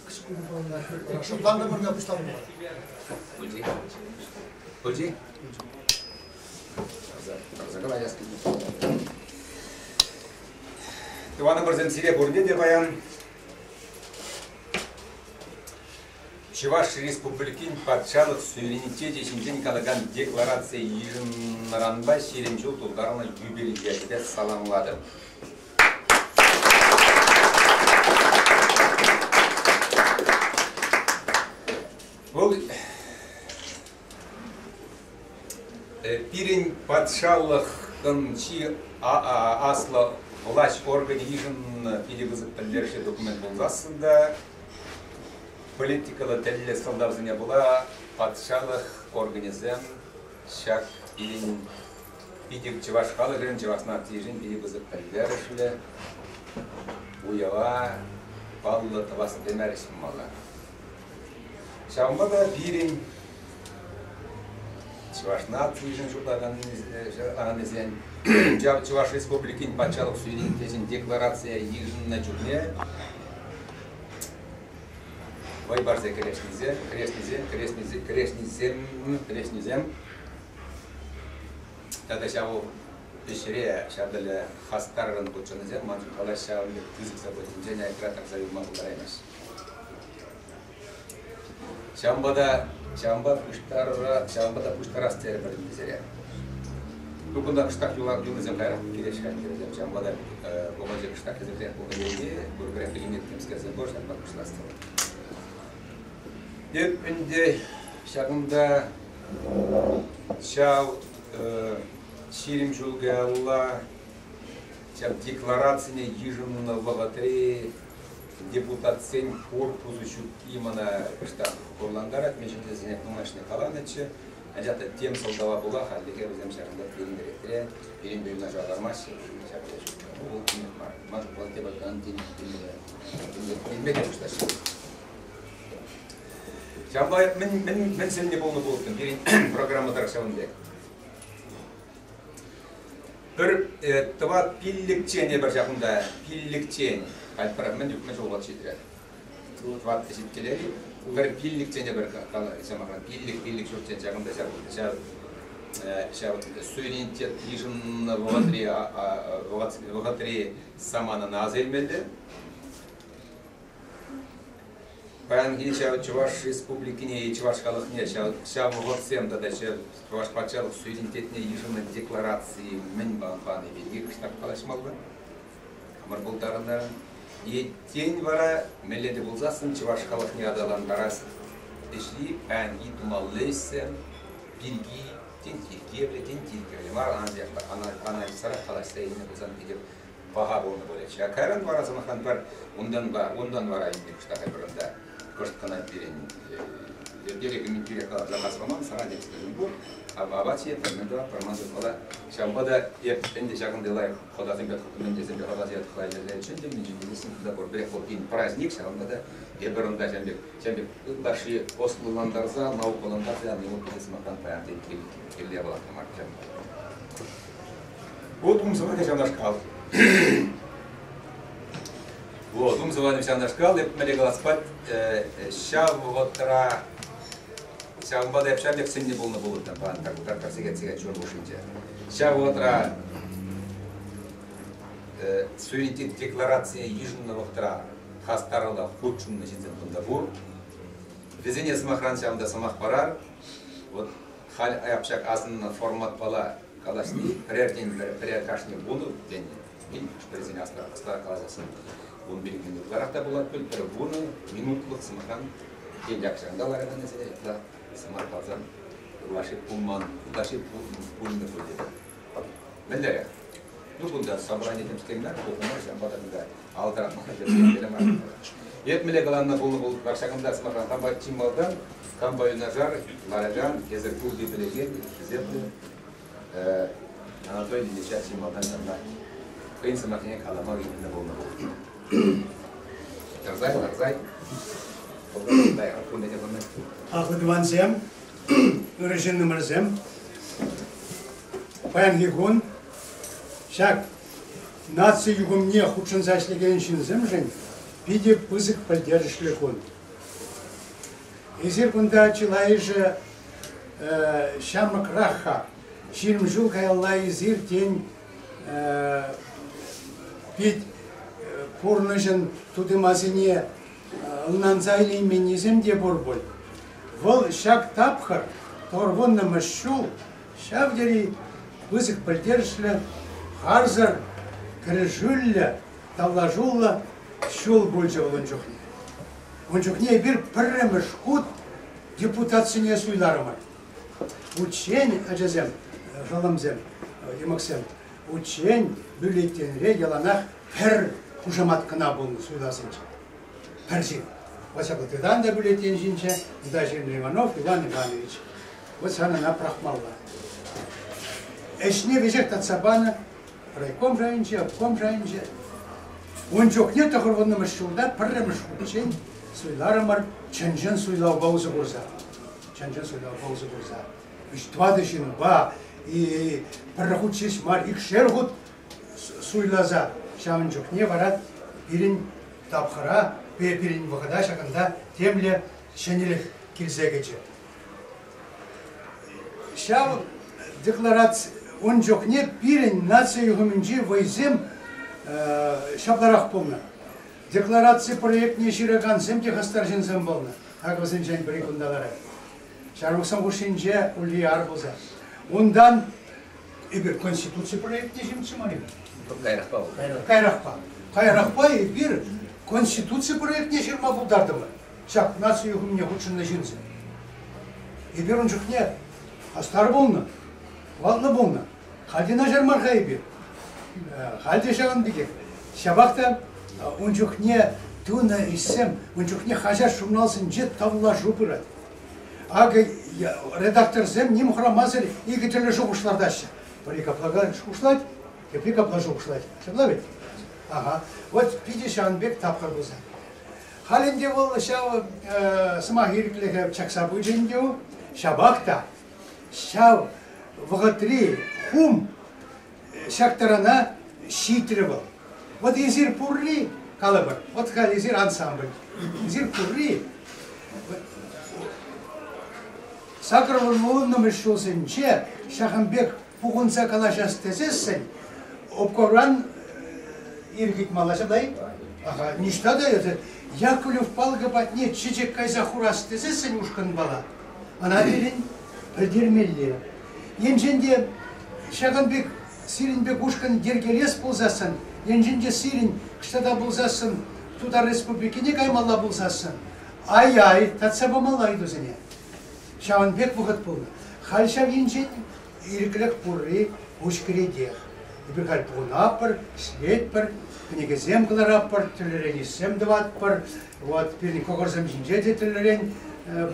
Шӑплантӑмӑр та пуҫлантӑмӑр. Пулчӗ. Пулчӗ. Тӑрса калаҫас килет. Тӑванӑмӑрсем, сире пурне те паян Чӑваш Республикин патшалӑх суверенитечӗ ҫинчен калакан декларацие йышӑннӑранпа 20 ҫул тултарнӑ юбилей ячӗпе саламлатӑп. Вӑл пирӗн патшалӑхӑн чи аслӑ влаҫ органӗ йышӑннӑ питӗ пысӑк пӗлтерӗшлӗ документ пулсассӑн та политикӑллӑ тӗллев сӑлтавсене пула патшалӑх органӗсем ҫак пирӗн питӗ чӑваш халӑхӗн, чӑваш нацийӗшӗн питӗ пысӑк пӗлтерӗшлӗ уява паллӑ тӑвас темерӗҫ пулмалла. Ҫавӑнпа та пирӗн чӑваш нацийӗшӗн шутлаканнисен Чӑваш Республикин патшалӑх суверенитечӗн декларацие йышӑннӑ чухне вӑй парса кӗрешнисем, кӗрешнисем, кӗрешнисем, кӗрешнисем, кӗрешнисем тата ҫав ӗҫре ҫав тӗле хастаррӑн хутшӑннисем ман шутпала ҫавӑн пек пысӑк событинчен аякра тӑрса юлма пултараймаҫҫӗ. Ҫавӑнпа та ҫавӑнпа пуҫтарра ҫавӑнпа та пуҫтарас терӗмӗр ӗнтӗ Ну, кунта кӑштах юлнисем каярах килеҫҫӗ ӗнтӗ Ҫавӑнпа та вӑхӑчӗ кӑштах хисепрех пулнӑ енне пурпӗрех илме темскерсем пур, ҫавӑнпа пуҫлас терӗм. Эп ӗнтӗ ҫакӑнта ҫав 20 ҫул каялла ҫав декларацине йышӑннӑ вӑхӑтри депутатсен корпусӗ ҫукки мана кӑштах хурлантарать, мӗншӗн тесен нумайӑшне каланӑччӗ. Анчах та тем сӑлтава пула хальлӗхе вӗсем ҫакӑнта пирӗн ретре, пирӗнпе юнашар лармаҫҫӗ, ҫакӑнта ҫук. Ну, вӑл темех мар. Ман шутпа тепӗр кан илме те пуҫлаҫҫӗ. Ҫавӑнпа мӗн, мӗн, мӗн сӗннӗ пулнӑ пулӑттӑм пирӗн программа тӑрӑх ҫавӑн пек. Пӗр тӑват пиллӗкчен эпир ҫакӑнта, пиллӗкчен, халь пӗр мӗн чухлӗ ҫул вӑхӑт ҫитрӗ. Тӑватӑ ҫиткелер пӗр пиллӗкчен эпир сӑмахран, пиллӗк-пиллӗк ҫуртсен ҫакӑнта ҫав ҫав ҫав суверенитет йышӑннӑ вӑхӑтри вӑхӑтри саманана аса илмелле. Паянхи ҫав Чӑваш Республикине чӑваш халӑхне ҫав, ҫав вӑхӑтсем тата ҫав Чӑваш патшалӑх суверенитетне йышӑннӑ деклараци мӗн пани пирки кӑштах калаҫмалла. Хамӑр пултарнӑ. Е тен вара мӗнле те пулсассӑн чӑваш халӑхне аталантарас ӗҫри паянхи тумалли ӗҫсем пирки тен тиркевлӗ, тен тиркевлӗ мар, анализсӑрах калаҫса илнӗ пулсан питӗ паха пулнӑ пулӗччӗ. А кайран вара, сӑмахран, пӗр унтанпа, унтан вара ӗнтӗ кӑштах эпир унта кӑшт кӑна пирӗн йӗркеллӗ каласа паман, сана темскерсем пур. Апат ҫиетпӗр, мӗн тӑватпӑр, ман шутпала. Ҫавӑнпа та эп ӗнтӗ ҫакӑнти лайӑх хӑтасемпе мӗн тесемпе хӑтасем хӑтайсем мӗншӗн тесессӗн кунта пур пӗрех вӑл пин праздник, ҫавӑнпа та эпир унта ҫавӑн пек ҫавӑн пек ытлашши ӑслӑлантарса, наукӑлантарса яни вӑл питӗ сӑмахран паян кирле палӑртнӑ мар. Вот ум сӑмахӗ ҫавнашкал. Вот ум сӑмахӗ ҫавнашкал, эп мӗнле калас пать, ҫав вӑхӑтра ҫавӑнпа та эп ҫав пек сӗннӗ пулнӑ пулӑттӑм пан тар сехет-сехет ҫур хушшинче. Ҫав вӑхӑтра суверенитет декларацине йышӑннӑ вӑхӑтра хастарлӑ хутшӑннӑ ҫынсем кунта пур. Вӗсене сӑмахран ҫавӑнта сӑмах парар. Вот халь эп ҫак асӑннӑ форматпала калаҫни пӗрертен пӗрер кашни вунӑ тенӗ. Хӑш-пӗрисен аслӑрах калаҫасси 15 минут ытларах та пулать пуль, пӗр вунӑ минутлӑх сӑмахран тен ҫакӑнта лараканнисене ытла сӑмах каласан ытлашши пулман, ытлашши пулнӑ пуль тетӗп. Мӗнлерех? Ну, кунта собрани темскер мар, пухӑнар, ҫавӑнпа та кунта ал тӑратма хатӗрленмелле мар. Эп мӗнле каланӑ пулнӑ пул, ҫакӑнта сӑмахран хампа чи малтан, хампа юнашар ларакан, эсӗр пурте пӗлекен, хисеплӗ Анатолий Ильича чи малтан ҫавна хӑйӗн сӑмахне калама ыйтнӑ пулнӑ пул. Тӑрсай, ларсай. Хаклӑ тӑвансем, ырӑ ҫыннӑмӑрсем, паянхи кун ҫак наци юхӑмне хутшӑнса ӗҫлекен ҫынсемшӗн питӗ пысӑк пӗлтерӗшлӗ кун. Эсир кунта чылайӑшӗ ҫамрӑкрах-ха. 20 ҫул каялла эсир, тен, пит пурнӑҫӑн тутимасене ӑнланса илейменнисем те пур пуль. Вӑл ҫак тапхӑр, тӑхӑрвуннӑмӗш ҫул, ҫав тери пысӑк пӗлтерӗшлӗ, харсӑр, кӗрешӳллӗ, тавлашуллӑ ҫул пулчӗ вӑл ун чухне. Ун чухне эпир пӗрремӗш хут депутатсене суйларӑмӑр. Унччен, ачасем, шӑллӑмсем, йӑмӑксем, унччен бюллетеньре яланах пӗр хушамат кӑна пулнӑ суйласенче. Пӗр ҫын. Вот ҫапла тытан та бюллетень ҫинче, тыта ҫырнӑ Иванов Иван Иванович. Вот сан ӑна пӑрахмалла. Ӗҫне веҫех татса панӑ райком шайӗнче, обком шайӗнче. Ун чухне тӑхӑрвуннӑмӗш ҫулта пӗрремӗш хутчен суйларӑмӑр чӑн-чӑн суйлавпа усӑ курса. Чӑн-чӑн суйлавпа усӑ курса. Тӑватӑ ҫынпа и пӗр хут ҫеҫ мар, икшер хут суйласа ҫавӑн чухне вара пирӗн тапхӑра, пирӗн вӑхӑта ҫакӑнта темле ҫӗнӗлӗх килсе кӗчӗ. Ҫав деклараци ун чухне пирӗн наци юхӑмӗнчи вӑйсем ҫапларах пулнӑ. Деклараци проектне ҫыракансем те хастар ҫынсем пулнӑ. Акӑ вӗсенчен пӗри кунта ларать. Ҫармӑксем хушшинче Ульяр пулса. Унтан эпир Конституци проектне ҫырнӑччӗ мар-и? Каярахпа. Каярахпа. Каярахпа эпир Конституци проектне ҫырма пултартӑмӑр. Ҫак наци юхӑмне хутшӑннӑ ҫынсем. Эпир ун чухне хастар пулнӑ, хӑватлӑ пулнӑ. Халь те начар мар-ха эпир. Халь те ҫавӑн пекех. Ҫапах та ун чухне тунӑ ӗҫсем, ун чухне хаҫат-журналсенче тавлашу пырать. Акӑ редакторсем ним хӑрамасӑр икӗ тӗрлӗ шухӑш лартаҫҫӗ. Пӗри капла шухӑшлать, тепри капла шухӑшлать. Ҫапла ведь? Ага. Вот питӗ ҫавӑн пек тапхӑр пулса. Халь ӗнтӗ вӑл ҫав сӑмах ирӗклӗхӗ чакса пычӗ ӗнтӗ. Ҫапах та ҫав вӑхӑтри хум ҫак тарана ҫитрӗ вӑл. Вот эсир пурри, калӑпӑр, вот халь эсир ансамбль, эсир пурри 80-мӗш ҫулсенче ҫакӑн пек пухӑнса калаҫас тесессӗн обкомран ирӗк ыйтмалла ҫапла-и? Ага, ниҫта та эсӗ Яковлев палӑкӗ патне чечек кайса хурас тесессӗн ушкӑнпала ӑна пирӗн пӗлтермелле. Енчен те ҫакӑн пек сирӗн пек ушкӑн йӗркелес пулсассӑн, енчен те сирӗн ӑҫта та пулсассӑн Тутар Республикине каймалла пулсассӑн, ай-ай, татса памалла ыйтусене. Ҫавӑн пек вӑхӑт пулнӑ. Халь ҫав енчен ирӗклӗх пурри куҫкӗретех. Эпир халь пухӑнатпӑр, ӗҫлетпӗр, кӗнекесем кӑларатпӑр, тӗрлӗрен ӗҫсем тӑватпӑр. Вот пирӗн кӑкӑрсем ҫинче те тӗрлӗрен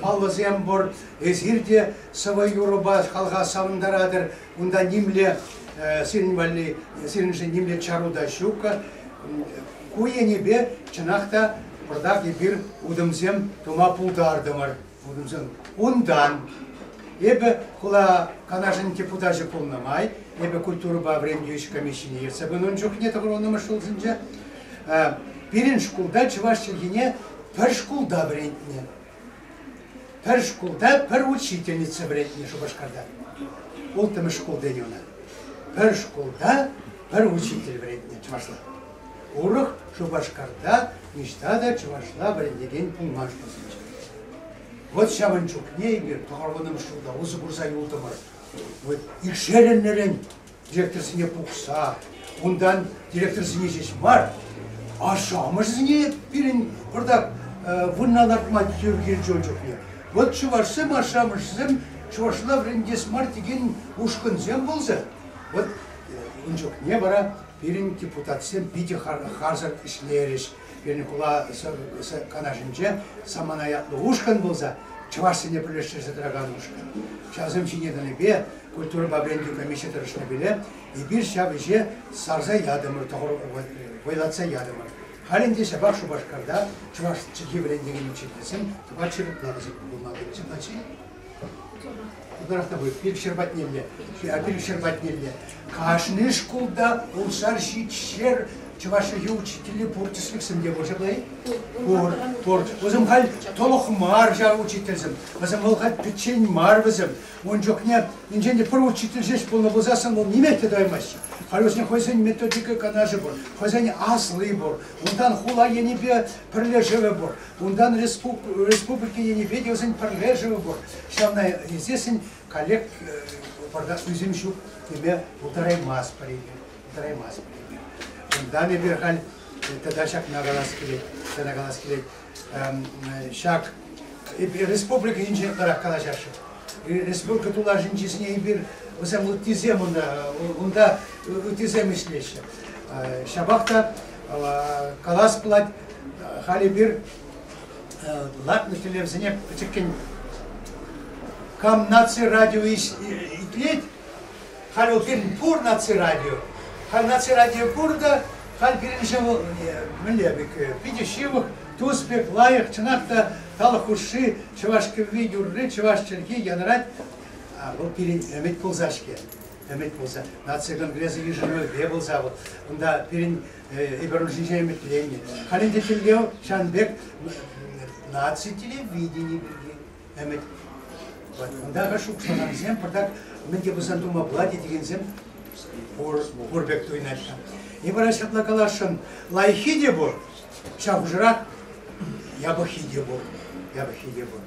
паллӑсем пур. Эсир те сӑвӑ-юрӑпа халӑха савӑнтаратӑр. Унта нимле сирӗн валли, сирӗншӗн нимле чару та ҫук. Ку енӗпе чӑнах та пӑртак эпир утӑмсем тума пултартӑмӑр. Утӑмсем. Унтан эпӗ хула канашӗн депутачӗ пулнӑ май, эпӗ культурӑпа вӗрентӳ ӗҫ комиссине ертсе пынӑ ун чухне тӑхӑрвуннӑмӗш ҫулсенче, пирӗн шкулта чӑваш чӗлхине пӗр шкулта вӗрентнӗ. Пӗр шкулта пӗр учительница вӗрентнӗ Шупашкарта. Улттӑмӗш шкул тенӗ ӑна. Пӗр шкулта пӗр учитель вӗрентнӗ чӑвашла. Урӑх Шупашкарта ниҫта та чӑвашла вӗрентекен пулман шкулсенче. Вот ҫавӑн чухне эпир тӑхӑрвуннӑмӗш ҫулта усӑ курса юлтӑмӑр. Вот икшерӗннӗрен директорсене пухса, унтан директорсене ҫеҫ мар, ашшӗ-амӑшӗсене пирӗн пӑртак вырӑна лартма тӳр килчӗ ун чухне. Вот чӑвашсем, ашшӗ-амӑшӗсем чӑвашла вӗрентес мар текен ушкӑнсем пулса, вот ун чухне вара пирӗн депутатсем питӗ харсӑр ӗҫлерӗҫ. Пирӗн хула канашӗнче Самана ятлӑ ушкӑн пулса, чӑвашсене пӗрлештерсе тӑракан ушкӑн. Ҫавсем ҫине тӑнипе культурӑпа вӗрентӳ комиссийӗ тӑрӑшнипеле эпир ҫав ӗҫе сарса ятӑмӑр, вӑйлатса ятӑмӑр. Халь ӗнтӗ ҫапах Шупашкарта чӑваш чӗлхи вӗрентекен учительсем тӑватҫӗр ытла вӗсем пулма тытӑнчӗ. Ытларах та пуль, 500 патнелле. 500 патнелле. Кашни шкулта улшар ҫичшер чӑваш чӗлхи учителӗ пур тӗслӗхсем те пур ҫапла-и? Пур, пур. Вӗсем халь тӑлӑх мар ҫав учительсем. Вӗсем вӑл халь пӗччен мар вӗсем. Ун чухне енчен те пӗр учитель ҫеҫ пулнӑ пулсассӑн вӑл нимех те тӑваймасть. Халь вӗсен хӑйсен методика канашӗ пур, хӑйсен асли пур, унтан хула енӗпе пӗрлешӗвӗ пур, унтан республика енӗпе те вӗсен пӗрлешӗвӗ пур. Ҫавна илсессӗн коллег пӑртак ӳсӗм ҫук теме пултараймастпӑр эпир. Пултараймастпӑр эпир. Унтан эпир халь тата ҫакна калас килет, тата калас килет. Ҫак республика ҫинчен ытларах калаҫаҫҫӗ. Республика тулашӗнчисене эпир вӗсем ыттисем унта, унта ыттисем ӗҫлеҫҫӗ. Ҫапах та калас пулать, халь эпир лартнӑ тӗллевсене пӗчӗккӗн кам наци радио итлет, халь вӑл пирӗн пур наци радио. Халь наци радио пур та, халь пирӗншӗн вӑл мӗнле пек, питӗ ҫывӑх, тус пек, лайӑх, чӑнах та халӑх хушши чӑваш кӗвви юрри, чӑваш чӗлхи янӑрать. Вӑл пирӗн ӗмӗт пулса-ҫке. Ӗмӗт пулса. Наци конгресӗ йышӑнӑвӗпе пулса вӑл. Унта пирӗн эпир ун ҫинчен ӗмӗтленнӗ. Халь ӗнтӗ тӗллев ҫавӑн пек наци телевидени пирки ӗмӗт. Унта шухӑшлакансем пӑртак мӗн те пулсан тума пулать текенсем пур, пур пек туйӑнать. И вара ҫапла каласшӑн, лайӑххи те пур, ҫав хушӑрах япӑххи те пур, япӑххи те пур.